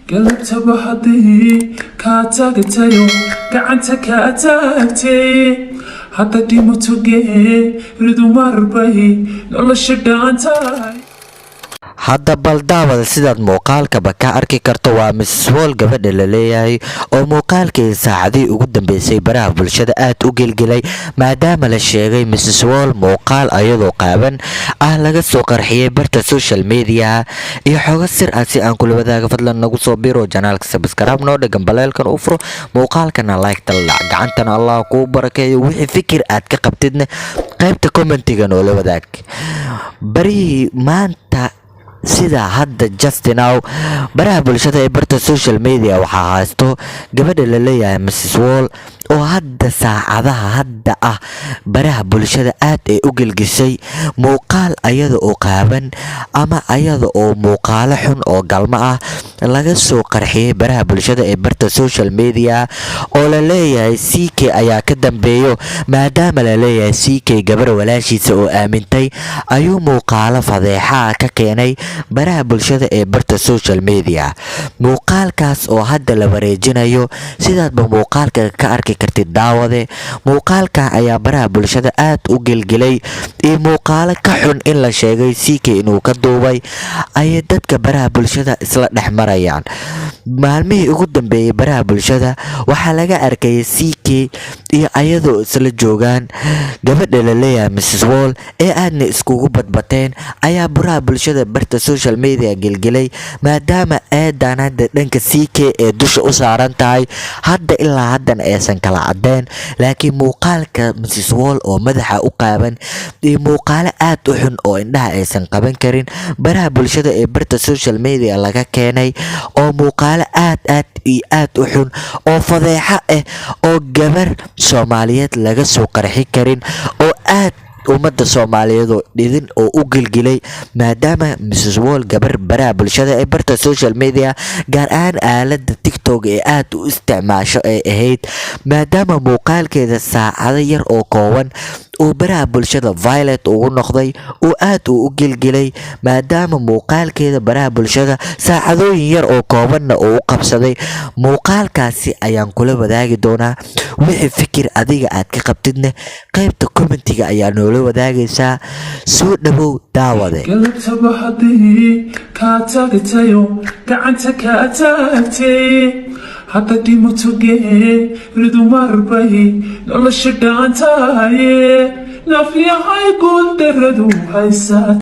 Galabtaba haddii kaa tagtayo, gacanta kaa taagtay, hadda dhimato geeridu marbay nolosha dhaantahay. Hadda bal daawada, sidaad muuqaalkaba ka arki karto, waa Mrs Wall gabadha la leeyahay oo muuqaalkii saacadihii ugu dambeysay baraha bulshada aad u gelgelay, maadaama la sheegay Mrs Wall muuqaal ayadoo qaaban ah laga soo qarxiyey barta social media iyo xogo sir ah. Si aan kula wadaaga, fadlan nagu soo biro channelka, subscribe noo dhegan, baleelkan u furo, muuqaalkana like tala dhac, gacantana Allah kuu barakeeyo. Wixii fikir aad ka qabtidna qaybta commentiga noola wadaag. Barihii maanta sida hadda just now baraha bulshada ee barta social media waxaa haysto gabadha la leeyahay Mrs Wall, oo hadda saacadaha hadda ah baraha bulshada aad ay u gelgisay muuqaal ayada oo qaaban ama ayada oo muuqaalo xun oo galmo ah laga soo qarxiyey baraha bulshada ee barta social media, oo la leeyahay CK ayaa ka dambeeyo, maadaama la leeyahay CK gabar walaashiisa oo aamintay ayuu muuqaalo fadeexaa ka keenay baraha bulshada ee barta social media. Muuqaalkaas oo hadda la wareejinayo, sidaadba muuqaalka ka arki kartid daawade, muuqaalka ayaa baraha bulshada aad u gelgelay iyo muuqaalo ka xun in la sheegay CK inuu ka duubay ayay dadka baraha bulshada isla dhex marayaan. Maalmihii ugu dambeeyey baraha bulshada waxaa laga arkayay CK iyo ayadoo isla joogaan gabadha la leeyahay Mrs Wall ee aadna iskugu badbateen ayaa baraha bulshada barta social media gelgelay, maadaama eedan hadda dhanka CK ee dusha u saaran tahay, hadda ilaa haddana aysan kala cadeen. Laakiin muuqaalka Mrs Wall oo madaxa u qaaban iyo muuqaalo aad u xun oo indhaha aysan qaban karin baraha bulshada ee barta social media laga keenay, oo muuqaalo aad aad iyo aad u xun oo fadeexo ah oo gabar Soomaaliyeed laga soo qarxi karin oo aad ummadda Soomaaliyeed oo dhidin oo u gilgilay, maadaama Mrs Wall gabar baraha bulshada ee barta social media, gaar ahaan aaladda TikTok ee aad u isticmaasho ay ahayd, maadaama muuqaalkeeda saacado yar oo kooban uu baraha bulshada viral ugu noqday oo aad uu u gilgilay, maadaama muuqaalkeeda baraha bulshada saacadooyin yar oo koobanna uu u qabsaday. Muuqaalkaasi ayaan kula wadaagi doonaa. Wixii fikir adiga aad ka qabtidne qaybta commentiga ayaa noola wadaagaysaa. Soo dhawow daawade. Galabtaba haddii kaa tagtayo, gacanta kaa taagtay, hadda dhimato geeridu marbay nolosha dhaantaye, nafyahay guuldaradu haysaa.